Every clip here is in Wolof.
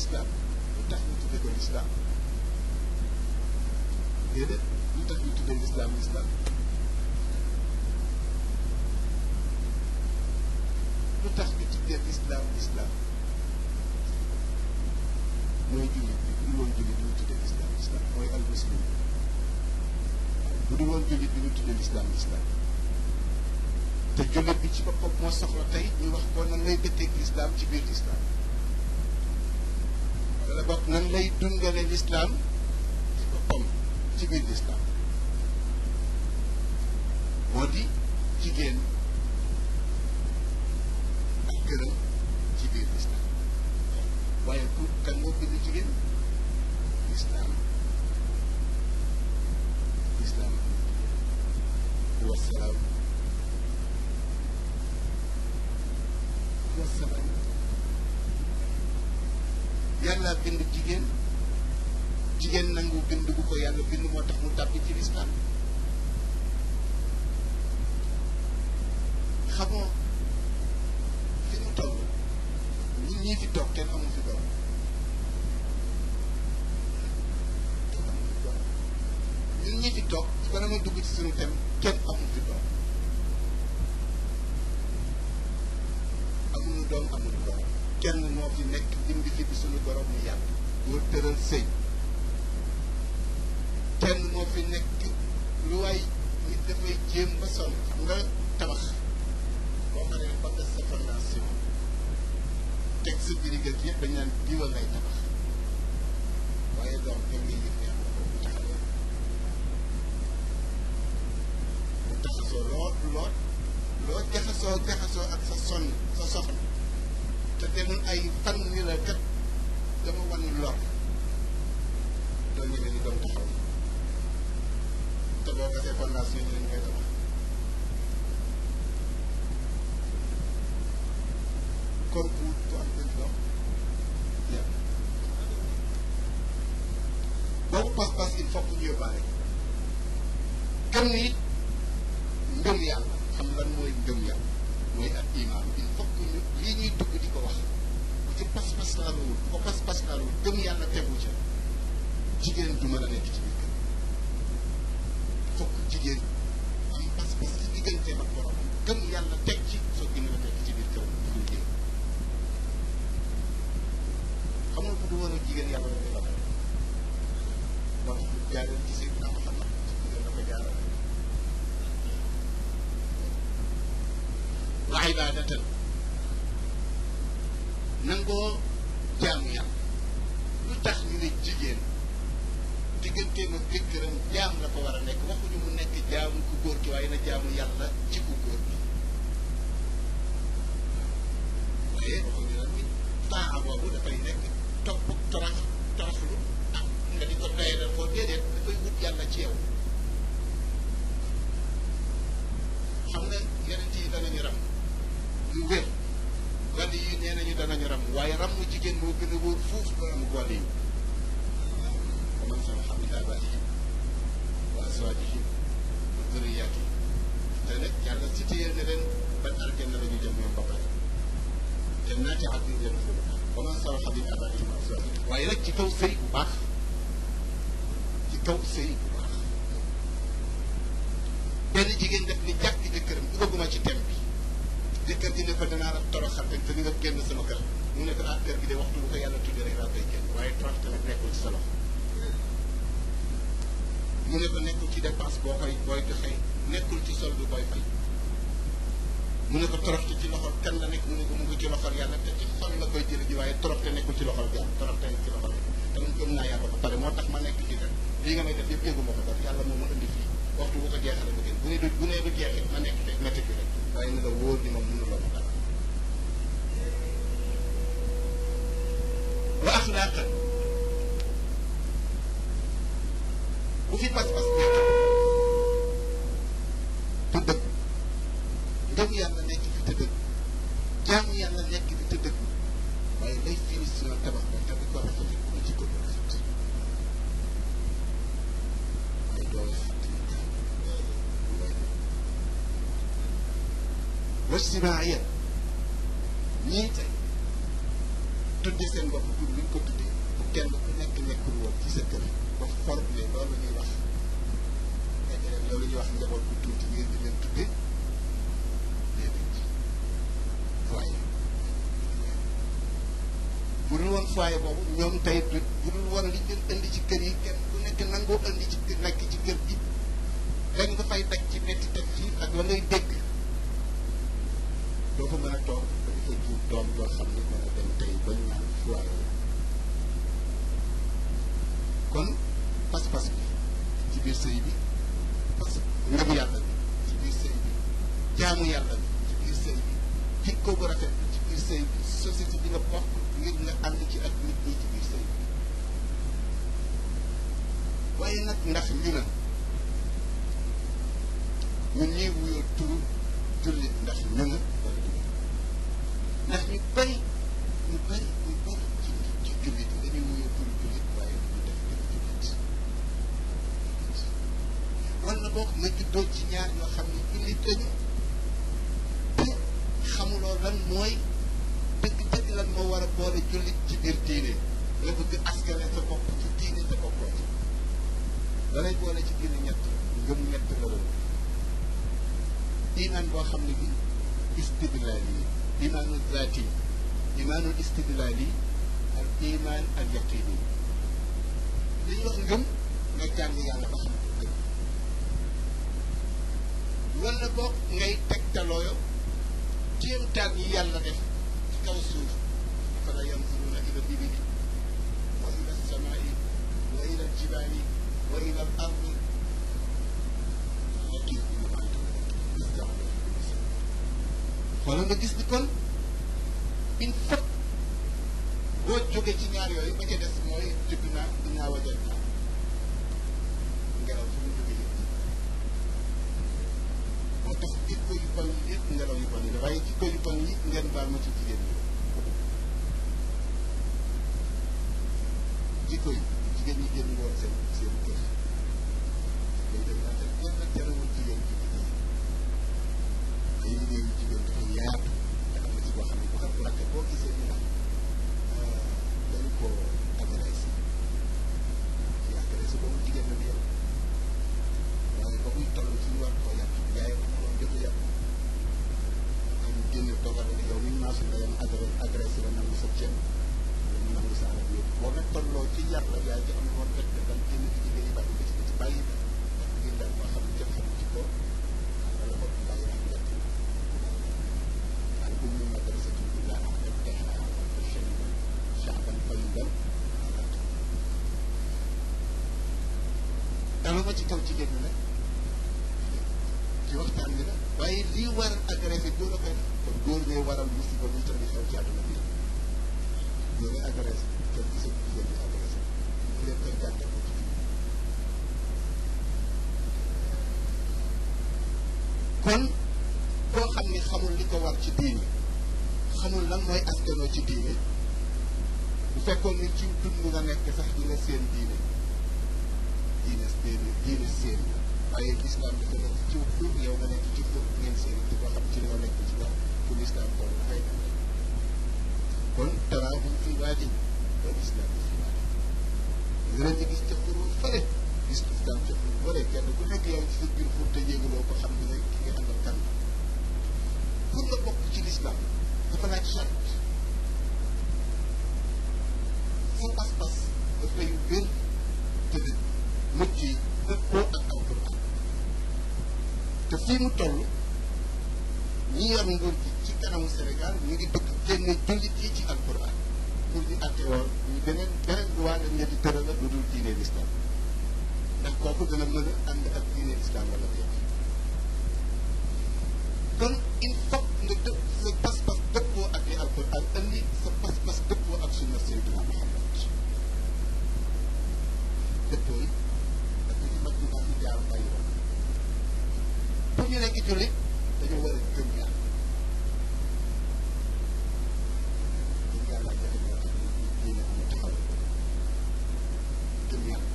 l'islam lu tax ñu tudde ko l'islam déedéet lu tax ñu tudde l'islam l'islam lu tax ñu tuddee l'islam l'islam mooy jullit bi bu dul woon jullit bi ñu tuddee l'islam l'islam mooy al muslim bu dul woon jullit bi ñu tuddee l'islam l'islam te jullit bi ci boppam moo soxla tey ñu wax ko nan lay dëkkeeg l'islam ci biir l'islam wala boog nan lay dundale l'islam ci boppam ci biir l'islam moo di jigéen ak këram ci biir l'islam waaye pour kan moo bind jigéen l'islam l'islam wasalaam wasalaam yàlla bind jigéen jigéen nangu bind bu ko yàlla bind moo tax mu tàbbi ci l'islam xamoo fi mu toll ñun ñii fi toog kenn amu fi doom ñun ñii fi toog ba na ma dugg ci suñu thème kenn amu fi doom amuñu doom amuñu doom kenn moo fi nekk dindi fi bi suñu borom mu yàlla moo tëral sëy kenn moo fi nekk lu waay nit dafay jéem ba sonn xam nga tabax boo paree ba gas sa fondation teg sa birigët yëpp dañ naan diwa ngay tabax waaye doom da ngay yëg ne am na bu taxawee bu taxasoo loo jaxasoo ak sa sonn sa soxna te demul ay fan ni la kat dama wan lor doo ñëwee ni doom taxaw te boo gasee fondation ñu leen ngay tabax kon pour am benn doom yàlla boobu pas-pas il faut que ñu yóbbaale gëm ni ngëm yàlla xam lan mooy ngëm yàlla mooy ak iman il faut que ñu lii ñuy dugg di ko wax bu ci pas-pas laaluwul bu ko pas-pas laaluwul gëm yàlla tegu ca jigéen du mën a nekk ci biir kër fokk jigéen am pas-pas ci digganteem ak borom gëm yàlla teg ci soo gën a nekk ci biir kër bu liggéey xam nga bu du woon ak jigéen yàlla dafay la moo tax ñu jaareel ci Seydina Muhammad ci jigéen dafa jaaral wa ibaadatan nangoo jaamu yàlla lu tax ñu ne jigéen digganteem ak jëkkëram jaam la ko war a nekk waxuñu mu nekk jaamu ku góor ki waaye na jaamu yàlla ci ku góor ki waaye waxuñu nag ni temps boobu dafay nekk topp toroxlu am nga di ko doyadal foo déedéet dafay wut yàlla ci yow xam nga yeneen yi danañu ram lu wér wàllu yi nee nañu danañu ram waaye ramu jigéen moo gën a wóor fuuf ba ramu wàllu yi man sama xam ne abaihim wa azwajihim wa zurriyatihim te nag yàlla cité na leen ban aljanna la ñu jëm ñoom ba pare jannaati adnin yadxuluha wa man sama xam ne abaihim wa azwajihim waaye nag ci kaw sëy bu baax ci kaw sëy bu baax benn jigéen def ni jàkk jëkkëram duggaguma ci thème bi jëkkër ji ne ko danaa la toroxal te di nga génn sama kër mu ne ko kër gi de waxtu bu ko yàlla tuddee rek laa koy génn waaye torox tamit nekkul ci sa loxo mu ne ko nekkul ci dépense booy joxe nekkul ci solde booy fay mu ne ko toroxte ci loxol kan la nekk mu ne ko mu ngi ci loxol yàlla te ci xol la koy jële ji waaye toroxte nekkul ci loxol jaam toroxte nekk ci loxol te man gëm naa yàlla ba pare moo tax ma nekk ci rek lii nga may def yëpp yëgu ma ko def yàlla moo ma indi fii waxtu bu ko jeexale ba génn bu ne du jeexee ma nekk te métti bi rek waaye ni la wóor ni moom mënuloo ma dara wa axlaaqan bu fi pas-pas nekk te dëgg ngëm yàlla nekk fi te dëgg jaamu yàlla nekk fi te dëgg waaye lay finition tabax ba te di ko rafet ko ci ko rafet waaye doo fàtte wajtimaayan ñii tey tuddee seen bopp pour luñ ko tuddee bu kenn ku nekk nekkul woon ci sa kër ba formé loolu ñuy wax loolu ñuy wax njaboot bu tuuti ngeen di leen tuddee déedéet foyer bu dul woon foyer boobu ñoom tey bu dul woon li leen indi ci kër yi kenn ku nekk nangoo indi ci nekk ci kër gi dañ ko fay daj ci metti teg fii ak la ngay dégg doo ko mën a toog ba di fa jur doom joo xam ne mën a dem tey ba ñu naan foyer kon pas-pas bi ci biir sëy bi parce que ngëm yàlla bi ci biir sëy bi jaamu yàlla bi ci biir sëy bi jikko bu rafet bi ci biir sëy bi société bi nga bokk ngir nga ànd ci ak nit ñi ci biir sëy bi waaye nag ndax ñu na ñun ñuy wuyoo turu jullit ndax ñu na wala du ndax ñu bari ci jullit dañuy wuyoo turu jullit waaye duñu def turu jullit wala boog nga juddoo ci ñaar ñoo xam ne jullit lañu te xamuloo lan mooy dëgg lan moo war a boole jullit ci biir diine nga bëgg askane sa bopp ci diine sa boppoo ci dalay boole ci diine ñett ngëm ñett la woon iman boo xam ne bi istidlaal yi imaanul zaati imaanul istidlaal yi ak iman al yaqin yi li ñuy wax ngëm nga jàng yàlla ba xam ko gëm wala boog ngay tegtalooyo kéemtaan yi yàlla def ci kaw suuf afala yanzuruna ila al-ibili wa ila as-samaa'i wa ila al-jibaali wa ila al-ardi xoolal nga gis ni kon il faut boo jógee ci ñaar yooyu ba ca des mooy judd naa dinaa wajal naa ngelaw fu mu jógee yëpp moo tax jikko yu bon yi yëpp ngelaw yu bon yi waaye jikko yu bon yi ngeen baal ma ci jigéen ñi jikko yi jigéen ñi génn woon seen kër day dem naa te kenn terewul jigéen ci liggéey ay liggéeyu jigéen dafa yaatu te am na ci boo xam ne bu xam rakk boo gisee ñu naan dañu ko agressé ci agressé boobu jigéen la di yow waaye ba muy toll ci ñu war koo yàq yaay ko moom jëkk yàq am génn dogal ne yow niñ maasu nga yam agressé la nangu sa ceeb ñu nangu sa alal yëpp boo nga tolloo ci yar la yaay ji am woon rek dam génn ci liggéey bàyyi ko ci bàyyi ba ndax jigéen daal moo xam ne kenn xamul ci ko wala boog bàyyi ak njëkk الأم مدرسة إلا أعددتها شيئا شعبا طيبا daluma ci kaw jigéen ñi nag ci waxtaan bi la waaye lii waral agressé góor a koy def kon góor ñooy waral musiba muy tamit xew ci àdduna bi góor ñooy agressé kenn gisee jigéen ñi agressé ñu leen koy jàngal ko ci kon koo xam ni xamul li ko war ci diine xamul lan mooy askanoo ci diine bu fekkoon ni ci dund nga nekk sax dina seen diine seen la waaye lislaam dafa nekk ci pour yow nga nekk ci pour ngeen seen di ko xam ci li nga nekk ci wax pour lislaam toll dafay dem kon taraa bu fi waajib ba lislaam bi fi waajib nga leen di gis ca pour fële gis lislaam ca pour fële kenn ku nekk yow ci sa biir pour te yéeguloo ko xam ne ki nga àndal kan pour nga bokk ci lislaam dafa laaj charte sa pas-pas dafay wér te mucc yi dëppoo ak alquran te fii mu toll ñi yor nguur gi ci kanamu Sénégal ñu ngi bëgg génne jullit yi ci alquran pour ñu àtte woon ñu beneen loi lañ leen di tëral lu dul diine l'islam ndax kooku dana mën a ànd ak diine l'islam wala déet kon il faut nga dëpp sa pas-pas dëppoo ak li alquran andi sa pas-pas dëppoo ak sunna Seydina Muhammad dëppoo yi ak li mag ñu am jaar bàyyi woon pour ñu nekk jullit dañoo war a gëm yàlla gëm yàlla ak jafe moo tax ñu diine am taxaw gëm yàlla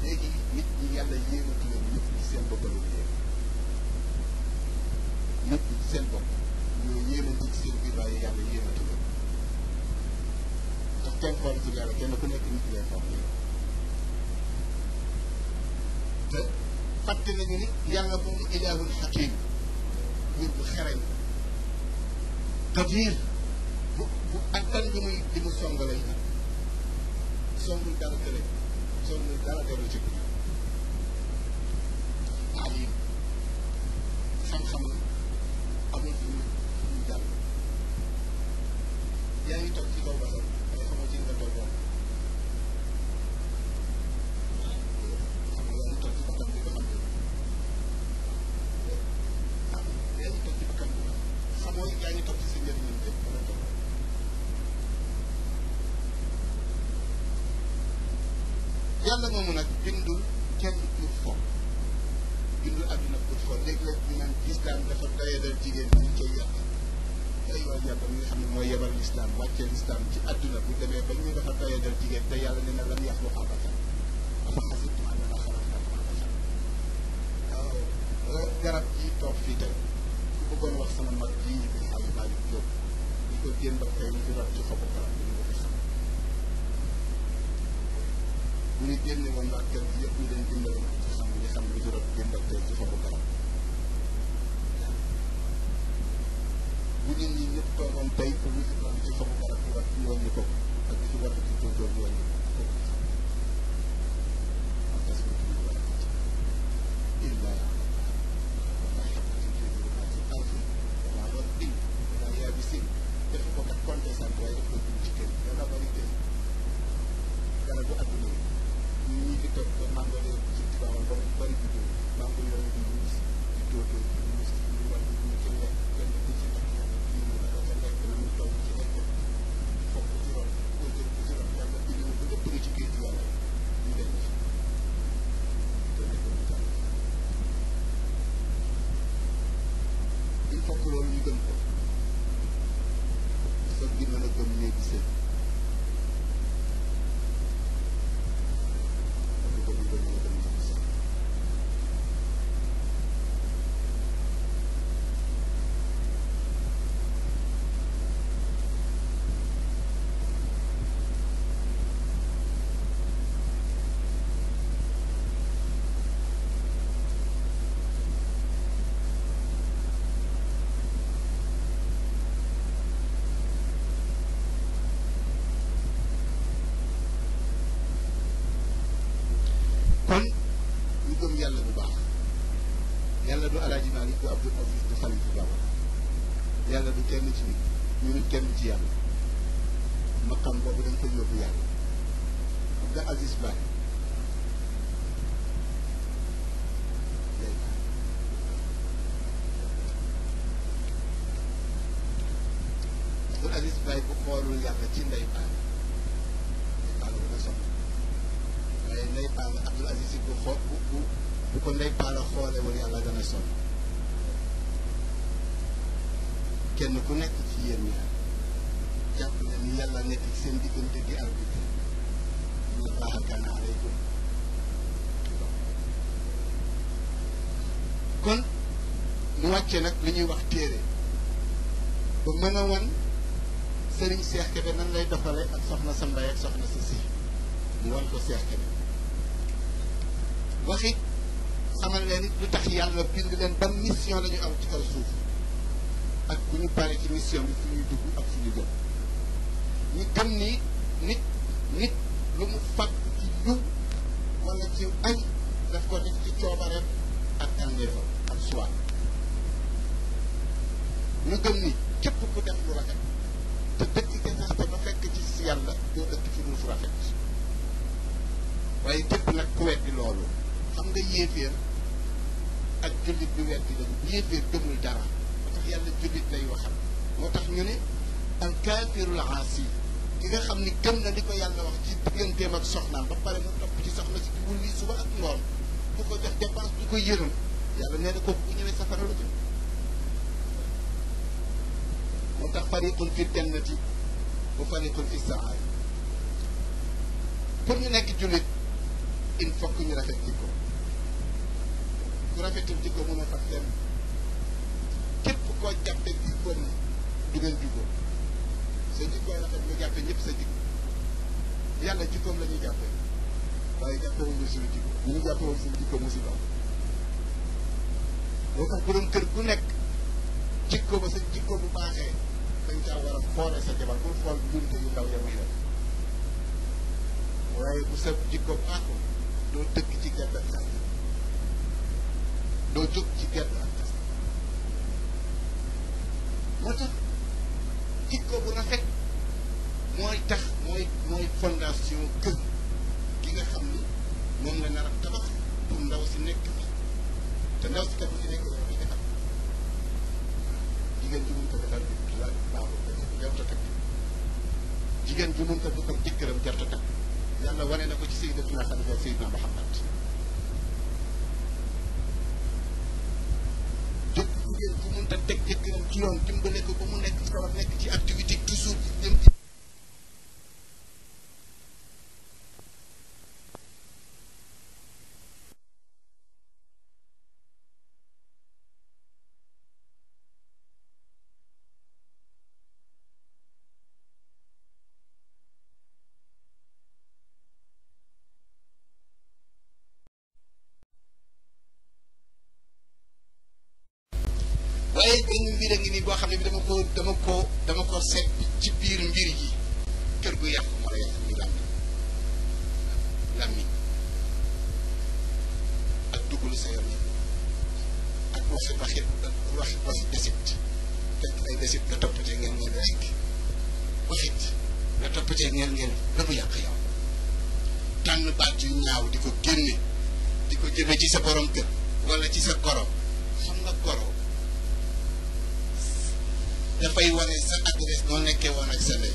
léegi nit ñi yàlla yéematu leen ñëpp ci seen bopp la yéem nit ñi seen bopp ñoo yéemante ci seen biir waaye yàlla yéematu leen kenn xoolatul yàlla kenn ku nekk nit lay xool te fàtte nañu ni yàlla moomu ilaahul xakim buur bu xereñ qadir bu attan li mu song lay am songul dara tële songul dara dellu ci biir alim xam-xam amul fu ñu jàll yaa ngi toog ci kaw basal mais xamoo ci nga toog woon xam nga yaa ngi toog ci bakkan bi ba xam yaa ngi toog ci bakkan bi xamoo yaa ngi toog ci sa njëriñam te mën a toog yàlla moomu nag bindul kenn pour fo bindul àdduna pour fo léeg-léeg ñu naan lislaam dafa doyadal jigéen ñi ñu koy yàq ay waay yàlla mi nga xam ne mooy yebal lislaam wàccee lislaam ci àdduna bu demee ba ñu dafa doyadal jigéen te yàlla ne na lam yax lu abasan dafa xasibtum annamaa xalaqnaakum abasan waaw garab ji toog fii tey ku bëggoon wax sama mag ji bi xaal Malick Diop ñu ko génn ba tey ñu rab ci xobu garab bi ñu ko fi xam bu ñu génne woon waa kër gi yëpp ñu leen dimbali ci xam li xam li juróom génn ak tey ci xobu garab bu nit ñi ñëpp toogoon tey pour ñu am ci xobu garab bi wax ñu wàññi ko ak li ci war ci tóortóor ñu wàññi ko en tas bi ñu war a ko illa wala xabatin fi zulumaati al-ardi wala rabbin wala yaabisin def ko kat compté sant waaye def ko dugg ci kër dana bari tey garabu adduna yi ñi fi toog ba mango leen ci Tivaouane ba bari di dóor mango yooyu di muus di tóortóor di muus di war di ñu ci lekk kenn ku ci nekk ñu mu naka ca lekk na mu toog ci lekk fokk ci ron ko jël ko ci ron yàlla indi na ko lépp nga ci géej yàlla ñu denc te nekk mu tànn il faut que loolu ñu gëm ko soog gi mën a gëm néegi seen kon ñu gëm yàlla bu baax yàlla du Alaaji Maalik du Abdul Aziz du Xalifa Baba yàlla du kenn ci nit ñu nit kenn ci yàlla maqam boobu dañ koy yóbbu yàlla Abdul Aziz Baye Abdul Aziz Baye bu xoolul yàlla ci ndey baal baal bu nga soxla waaye ndey paala Abdul Aziz bu xool bu ko ndey paala xoole woon yàlla dana sonn kenn ku nekk ci yéen ñaar jàpp na ni yàlla nekk ci seen diggante di arbitre inna Allaha kaana aleykum kon mu wàcce nag li ñuy wax téere ba mën a wan Sëriñ Seex Kebe nan lay doxale ak soxna sa mbay ak soxna sa si mu wan ko Seex Kebe waxit xamal leen it lu tax yàlla bind leen ban mission la ñu am ci kaw suuf ak bu ñu paree ci mission bi fu ñuy dugg ak fu ñu jëm ñu gëm ni nit lu mu fàgg ci yiw wala ci añ daf ko def ci coobareem ak tànneefam ak suwaa ñu gëm ni képp ku def lu rafet te dëkk te sax te ba fekk ci si yàlla doo dëkk ci lu fu rafet waaye képp nag ku weddi loolu xam nga yéeféer ak jullit bi weddi lañu yéeféer gëmul dara moo tax yàlla jullit lay waxal moo tax ñu ne al kaafirul aasi ki nga xam ni gëm na li ko yàlla wax ci digganteem ak soxnaam ba pare mu topp ci soxna si di wulli suba ak ngoon du ko jox dépense du ko yërëm yàlla nee na kooku bu ñëwee safara la jëm moo tax fariqun fi jannati wa fariqun fi saar pour ñu nekk jullit il faut que ñu rafet jikko ku rafetul jikko mën a fat leen képp koo jàppe jikko ni du ngeen jubóo sa jikkooy rafet nga jàppe ñëpp sa jikko yàlla jikkoom la ñuy jàppee waaye jàppewuñu suñu jikko bu ñu jàppewoon suñu jikko musiba moo tax borom kër gu nekk jikko ba sa jikko bu baaxee dañ caa war a xoole sa jabar pour xool bunte yu ndaw ya muy def waaye bu sa jikko baaxul doo dëkk ci gedd ak tas doo jóg ci gedd ak tas moo tax jikko bu rafet mooy tax mooy fondation kër gi nga xam ni moom nga nar a tabax pour ndaw si nekk fi te ndaw si kat bu si nekk yow di defar jigéen ji mun ko defar la baaxul jarta takk jigéen ji mun ko defar jëkkëram jarta takk yàlla wane na ko ci Sayyidatuna Xadiija Seydina Muhammad jigéen ji mun ta teg jëkkëram ci yoon dimbale ko ba mu nekk ci sawar nekk ci activité toujours dem ci waaye benn mbir a ngi nii boo xam ne bi dama ko seet ci biir mbir yi kër gu yàqu moo la yàq ñu làmmiñ ak duggul sa yoon ak waxi desit fekk ay desit nga toppatee ngeen rek waxit nga toppatee ngeen la bu yàq yow tànn baat yu ñaaw di ko génne di ko jëme ci sa borom kër wala ci sa goro xam nga goro dafay wane sa adresse noo nekkee woon ak sa ndey